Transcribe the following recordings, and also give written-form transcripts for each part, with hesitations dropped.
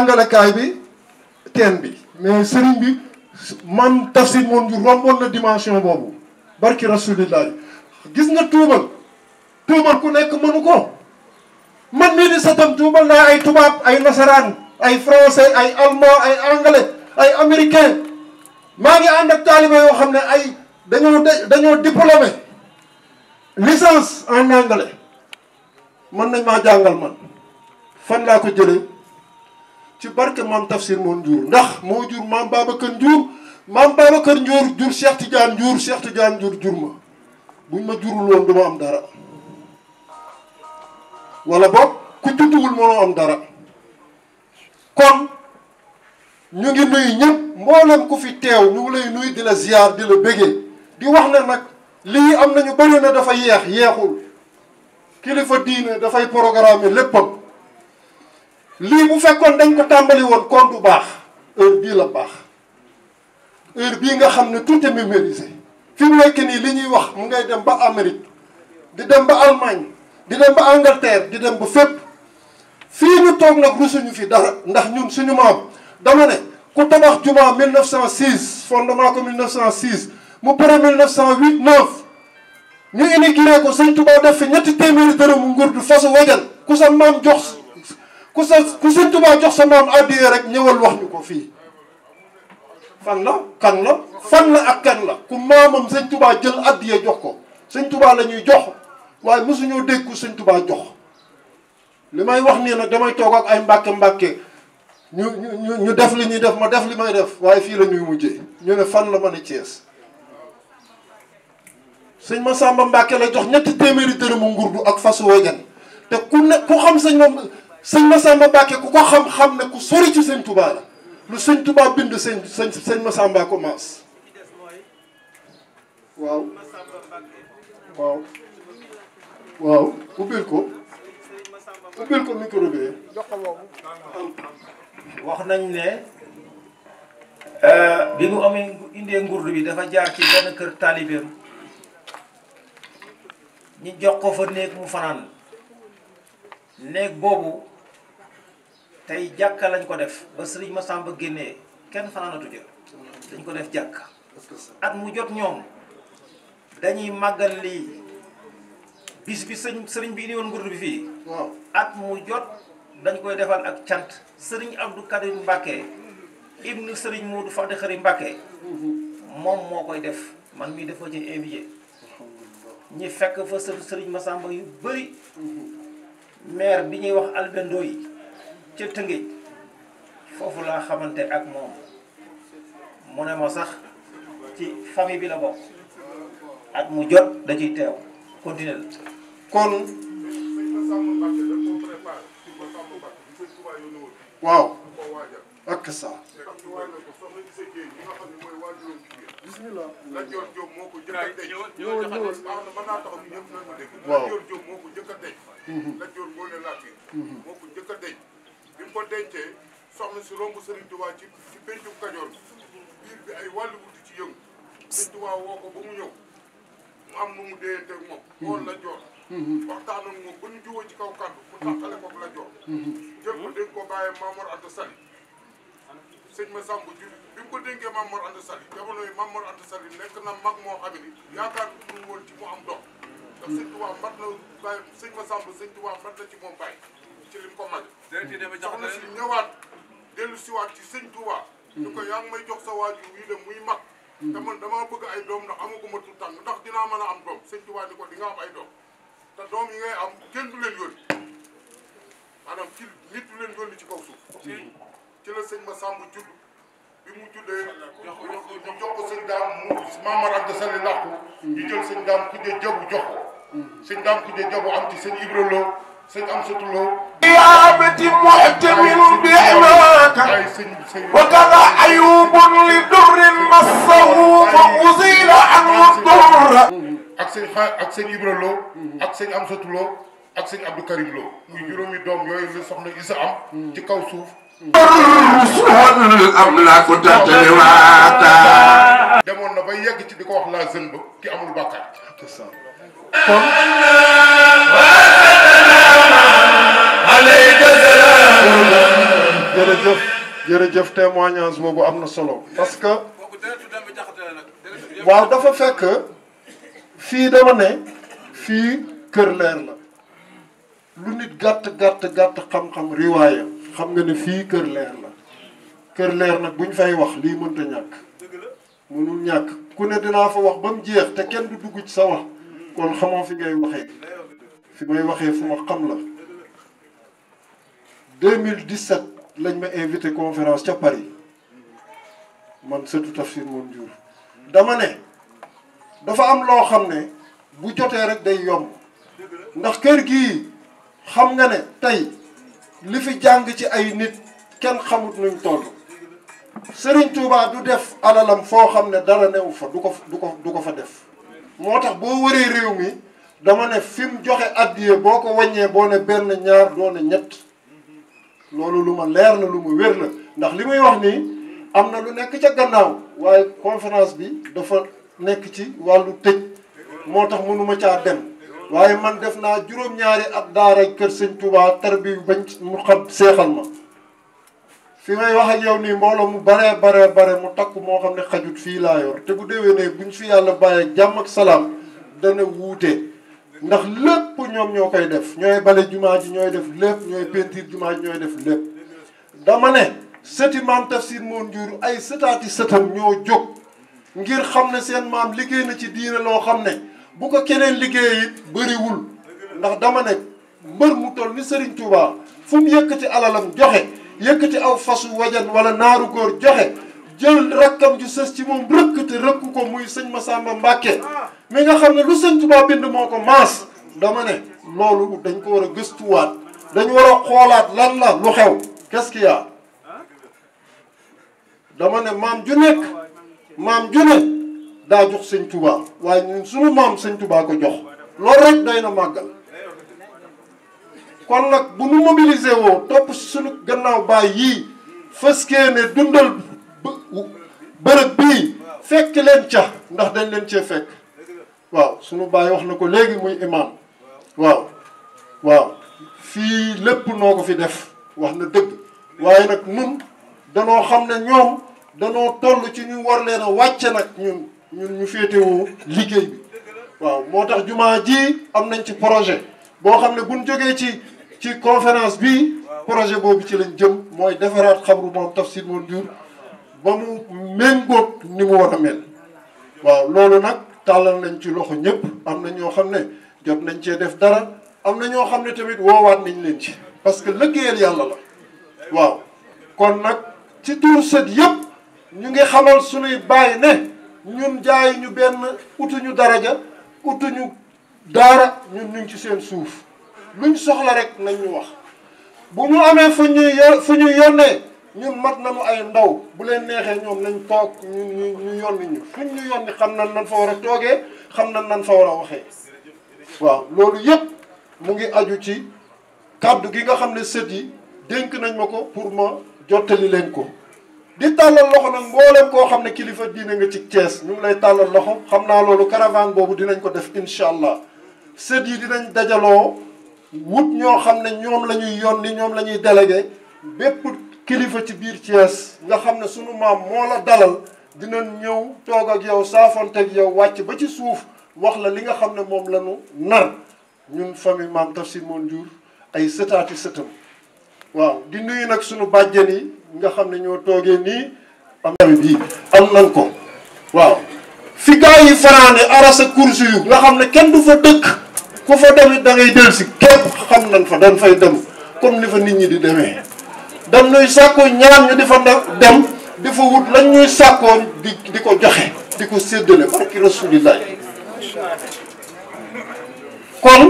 jàngalekaay bi teen bi mais sëriñ bi man Tafsir moom ju romboon na dimension boobu barki rasulillah gis nga tuubal ku nekk mënu ko man mii di satam tuubal naa ay tubaab ay nasaraan ay français ay allemand ay anglais ay américain maa ngi ànd ak taalibe yoo xam ne ay dañoo diplômé licence en anglais mën nañ maa jàngal man fan laa ko jëlee ci barke maam Tafsir moom Ndiour ndax moo jur maam Babacar Ndiour maam Babacar Ndiour jur Cheikh Tidiane Ndiour Cheikh Tidiane Ndiour jur ma buñ ma jurul woon du ma am dara wala boog ku judduwul mënoo am dara kon ñu ngi nuyu ñëpp mboolem ku fi teew ñu ngi lay nuyu di la ziar di la bégee di wax ne nag lii am nañu bëri na dafa yeexul kilifa diine dafay programme léppam lii bu fekkoon dañ ko tàmbali woon kon du baax heure bii la baax heure bii nga xam ne tout est mémorisé fi mu nekk nii li ñuy wax mu ngay dem ba Amérique di dem ba Allemagne di dem ba Angleterre di dem ba fépp fii ñu toog nag rusuñu fi dara ndax ñun suñu maam dama ne ku tabax juma 1906 fondement ko 1906 mu pare 1908 9 ñu inauguré ko sëñ Touba def fi ñetti téeméeri dërëmu nguur du fasu wajan ku sa maam jox ku sëñ Touba jox sa maam addiye rek ñëwal wax ñu ko fii fan la kan la fan la ak kan la ku maamam sëñ Touba jël addiye jox ko sëñ Touba la ñuy jox waaye mosuñoo dégg ku sëñ Touba jox li may wax nii nag damay toog ak ay mbàkke ñu def li ñuy def ma def li may def waaye fii la ñuy mujjee ñu ne fan la ma ne Thiès sëñ Massamba Mbàkke la jox ñetti téeméeri dërëmu ngurdu ak fasu wejan te ku xam sëñ Massamba Mbàkke ku ko xam ne ku sori ci sëñ Touba la lu sëñ Touba bind sëñ Massamba commence waaw ubbil ko micro bi jox ko boobu wax nañ ne bi mu amee indee ngurdu bi dafa jaar ci benn kër taalibeem ñi jox ko fa néeg mu fanaan néeg boobu tey jàkka lañ ko def ba sëriñ Massamba génnee kenn fanaanatu jël dañ ko def jàkka at mu jot ñoom dañuy màggal lii bis bi sëriñ bi indi woon ngurdu bi fii at mu jot dañ koy defal ak cant sëriñ Abdou Karim Mbacke ibnu sëriñ Modou Fadi Xari Mbacke moom moo koy def man mii dafa ci invité ñi fekk fa sëriñ Massamba yu bëri maire bi ñuy wax albendo yi ca Tëngéej foofu laa xamante ak moom mu ne ma sax ci famille bi la bokk at mu jot da ciy teew continuer kon waaw ak ça bismillah la Dior Diop moo ko jëkk a denc ñëwal mën naa taxaw ñu ñëpp nañ ko dégg waaw la Dior Diop moo ko jëkk a denc la Dior Ngoné Latyr moo ko jëkk a denc bi mu ko dencee soxna si romb Serigne Touba ci pencum Kajoor biir bi ay wàllu wuti ci yëngu Serigne Touba woo ko ba mu ñëw mu am nu mu déyante ak moom xool la Dior waxtaanoon moom ba ñu jubóo ci kaw kàddu mu taxale ko la Dior jël ko dénk ko bàyyee Mamor Anta Sali sëñ Massamba jur bi mu ko dénkee Mamor Anta Sali jamono yi Mamor Anta Sali nekk na mag moo xam ni yaakaar ñu woon ci mu am dox ndax sëñ Touba mat na bàyyi sëñ Massamba sëñ Touba mat na ci moom bàyyi ci lim ko mag soxna si ñëwaat dellu siwaat ci sëñ Touba ñu ko yaa ngi may jox sa waajur wii dem muy mag te man damaa bëgg ay doom ndax amaguma tu tànn ndax dinaa mën a am doom sëñ Touba ni ko di nga am ay doom te doom yi ngay am kenn du leen yónni maanaam ci nit du leen yónni ci kaw suuf ci la sëñ Massamba judd bi mu juddee ñu jox ko sëñ daam mu Mamar Anta Sali làqu ñu jël sëñ daam kujje jabu jox ko sëñ daam kujje jabu am ci sëñ Ibra Lo sëñ Amsatu Lo yaabati mu'tamin bi imaaka wa kaza ayubun li durrin massahu fa uzila anhu durra ak sëñ Ibra Lo ak sëñ Amsatu Lo ak sëñ Abdou Karim Lo muy juróomi doom yooyu la soxna Isa am ci kaw suuf demoon na ba yegg ci di ko wax la jeune ba ki amul bàkkaar kon jërëjëf témoignage boobu am na solo parce que waaw dafa fekk fii dama ne fii Kër Leer la lu nit gàtt xam-xam riwaaya xam nga ne fii Kër Leer la Kër Leer nag buñ fay wax lii mënta ñàkk mënul ñàkk ku ne dinaa fa wax ba mu jeex te kenn du dugg ci sa wax kon xamoo fi ngay waxee fi may waxee fu ma xam la 2017 lañ ma invité conférence ca Paris man sëtu Tafsir Mon Diour dama ne dafa am loo xam ne bu jotee rek day yomb ndax kër gii xam nga ne tey li fi jàng ci ay nit kenn xamut nuñ toll Serigne Touba du def alalam foo xam ne dara newu fa du ko fa def moo tax boo wëree réew mi dama ne fi mu joxe addiye boo ko wàññee boo ne benn ñaar doo ne ñett loolu lu ma leer na lu ma wér la ndax li muy wax nii am na lu nekk ca gannaaw waaye conférence bi dafa nekk ci wàllu tëj moo tax mënuma caa dem waaye man def naa juróom-ñaari at daara kër sëñ Touba tarbi bañ mu xam seexal ma fi may wax ak yow nii mbooloo mu bare mu takk moo xam ne xajut fii laa yor te bu déwénee buñ fi yàlla bàyyee jàmm ak salaam dana wuute ndax lépp ñoom ñoo koy def ñooy bale jumaa ji ñooy def lépp ñooy peinture jumaa ji ñooy def lépp dama ne sëti maam Tafsir Mon Diour ay sëtaati sëtam ñoo jóg ngir xam ne seen maam liggéey na ci diine loo xam ne bu ko keneen liggéey it bëriwul ndax dama ne mbër mu toll ni Serigne Touba fu mu yëkkati alalam joxe yëkkati aw fasu wajan wala naaru góor joxe jël rakkam ju sës ci moom rëkk te rëkku ko muy sëñ Massamba Mbacke mi nga xam ne lu sëñ Touba bind moo ko maas dama ne loolu dañ ko war a gëstuwaat dañu war a xoolaat lan la lu xew qu'est-ce qu'il y a dama ne maam ju ne daa jox sëñ Touba waaye ñun suñu maam sëñ Touba ko jox loolu rek day na màggal kon nag bu nu mobiliser woo topp suñu gannaaw baay yii fëskee ne dundal bërëb bii fekk leen ca ndax dañ leen cee fekk waaw suñu baay wax na ko léegi muy imam waaw fii lépp noo ko fi def wax na dëgg waaye nag nun danoo xam ne ñoom danoo toll ci ñu war leen a wàcce nag ñun ñu féetewoo liggéey bi waaw moo tax jumaa ji am nañ ci projet boo xam ne buñ jógee ci conférence bi projet boobu ci lañ jëm mooy defaraat xabru moom Tafsir Mon Diour ba mu méngóog ni mu war a mel waaw loolu nag tàllal nañ ci loxo ñëpp am na ñoo xam ne jot nañ cee def dara am na ñoo xam ne tamit woowaat nañ leen ci parce que liggéeyal yàlla la waaw kon nag ci turu sët yëpp ñu ngi xamal suñuy bàyyi ne ñun jaay ñu benn utuñu daraja utuñu daara ñun ñu ngi ci seen suuf luñ soxla rek nañ ñu wax bu ñu amee fu ñuy yónnee ñun mat nañu ay ndaw bu leen neexee ñoom nañ toog ñu yónni ñu fuñ ñu yónni xam nañ nan fa war a toogee xam nañ nan fa war a waxee waaw loolu yëpp mu ngi aju ci kàddu gi nga xam ne sët yi dénk nañ ma ko pour ma jottali leen ko di tàllal loxo nag mboolem koo xam ne kilifa diine nga ci Thiès ñu ngi lay tàllal loxo xam naa loolu caravane boobu dinañ ko def incha allah sët yi dinañ dajaloo wut ñoo xam ne ñoom la ñuy yónni ñoom la ñuy délégué bépp kilifa ci biir Thiès nga xam ne sunu maam moo la dalal dinañ ñëw toog ak yow saafonte ak yow wàcc ba ci suuf wax la li nga xam ne moom la ñu nar ñun famille maam Tafsir Mon Diour ay sëtaati sëtam waaw di nuyu nag sunu bàjjen yi nga xam ne ñoo toogee nii am bii am nañ ko waaw fi gaa yi fanaane arasa kursi yu nga xam ne kenn du fa dëkk ku fa demit da ngay del si képp xam nañ fa dañ fay dem comme ni fa nit ñi di demee dañ ñuy sàkkoo ñaan ñu di fa dem di fa wut lañ ñuy sàkkoon di ko joxe di ko séddale barki rasulillah kon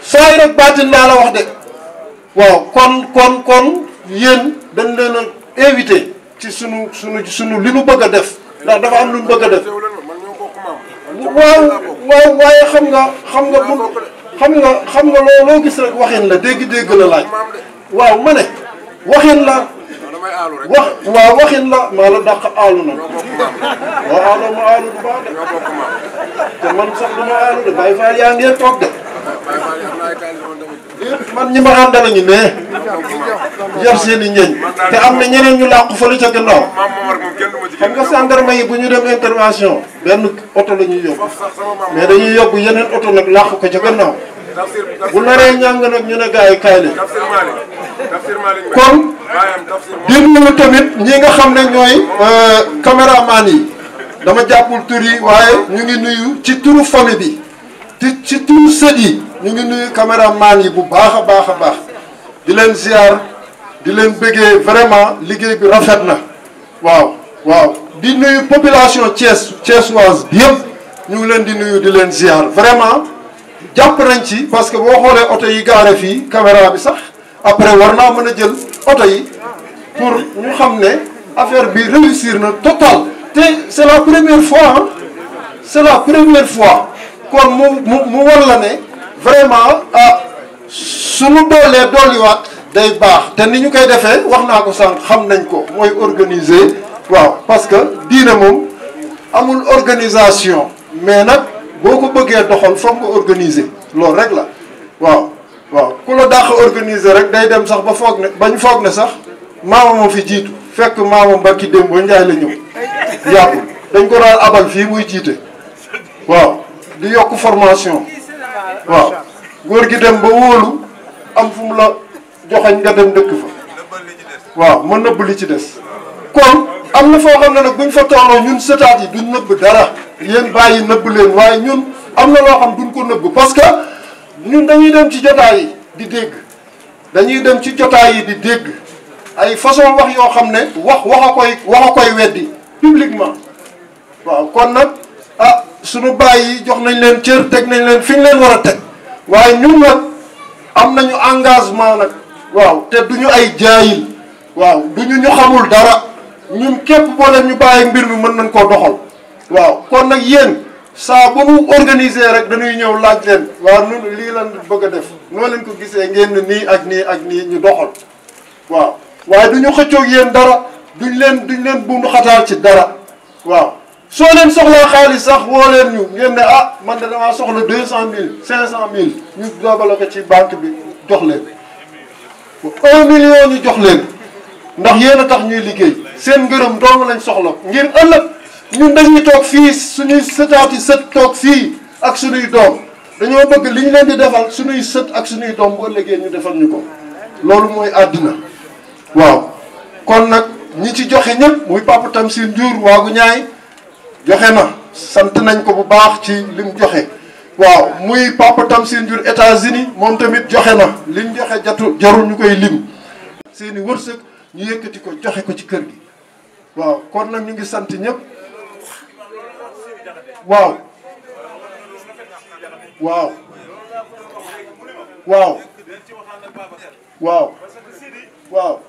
saay rek baatin laa la wax de waaw kon yéen dañ leen a invité ci sunu li nu bëgg a def ndax dafa am lu nu bëgg a def waaw waaye xam nga loo gis rek waxin la dégg-dégg la laaj waaw ma ne waxin la waxin la maa la dàq aalu na waaw aaloo ma aalu bu baax de te man sax du ma aalu de Baye Fall yaa ngeen toog de man ñi ma àndal ñu ne yor seen i ñeñ te am na ñeneen ñu làqu fële ca gannaaw xam nga gendarme yi bu ñu dem intervention benn oto la ñuy yóbbu mais dañuy yóbbu yeneen oto nag làq ko ca gannaaw bu naree ñàng nag ñu ne gars yi kaay leen kon di nuyu tamit ñi nga xam ne ñooy caméraman yi dama jàppul tur yi waaye ñu ngi nuyu ci turu famille bi ci turu sët yi ñu ngi nuyu caméraman yi bu baax a baax a baax di leen ziar di leen bëggee vraiment liggéey bi rafet na waaw waaw di nuyu population thiessoise bi yëpp ñu ngi leen di nuyu di leen ziar vraiment jàpp nañ ci parce que boo xoolee oto yi gaare fii caméra bi sax après war naa mën a jël oto yi pour ñu xam ne affaire bi réussir na total te c'est la première fois c'est la première fois kon mu war la ne vraiment suñu doolee dolliwaat day baax te ni ñu koy defee wax naa ko sànq xam nañ ko mooy organiser waaw parce que diine moom amul organisation mais nag boo ko bëggee doxal foog nga organiser loolu rek la waaw ku la dàq organiser rek day dem sax ba foog ne bañ foog ne sax maamam fi jiitu fekk maamam Mbacke Demba Ndiaye la ñëw yàggul dañ ko daan abal fii muy jiite waaw di yokk formation waaw góor gi dem ba wóolu am fu mu la joxañ nga dem dëkk fa waaw ma nëbb li ci des kon am na foo xam ne nag buñ fa tolloo ñun sëtaat yi duñ nëbb dara yéen bàyyi nëbb leen waaye ñun am na loo xam duñ ko nëbb parce que ñun dañuy dem ci jotaay yi di dégg dañuy dem ci jotaay yi di dégg ay façon wax yoo xam ne wax a koy weddi publiquement waaw kon nag suñu bàyyi jox nañ leen cër teg nañ leen fi ñu leen war a teg waaye ñun nag am nañu engagement nag waaw te duñu ay jaayil waaw duñu ñu xamul dara ñun képp boo leen ñu bàyyi mbir mi mën nañ koo doxal waaw kon nag yéen saa bu nu organiser rek dañuy ñëw laaj leen waaw nun lii lan bëgg a def noo leen ko gisee ngeen nii ak nii ak nii ñu doxal waaw waaye duñu xëccoog yéen dara duñ leen bundu xataal ci dara waaw soo leen soxlaa xaalis sax woo leen ñu ngeen ne man de damaa soxla 200 000 500 000 ñu doobale ko ci banque bi jox leen 1 million ñu jox leen ndax yéen a tax ñuy liggéey seen ngërëm dong lañ soxla ngir ëllëg ñun dañuy toog fii suñuy sëtaati sët toog fii ak suñuy doom dañoo bëgg li ñu leen di defal suñuy sët ak suñuy doom bu ëllëgee ñu defal ñu ko loolu mooy àddina waaw kon nag ñi ci joxe ñëpp muy Papa Tamsir Ndiour waagu ñaay joxe na sant nañ ko bu baax ci lim joxe waaw muy Papa Tamsir Ndiour États-Unis moom tamit joxe na lim joxe jarul ñu koy lim seeni wërsëg ñu yëkkati ko joxe ko ci kër gi waaw kon nag ñu ngi sant ñëpp waaw waaw waaw waaw waaw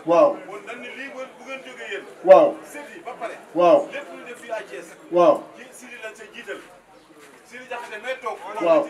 waaw waaw waaw waaw waaw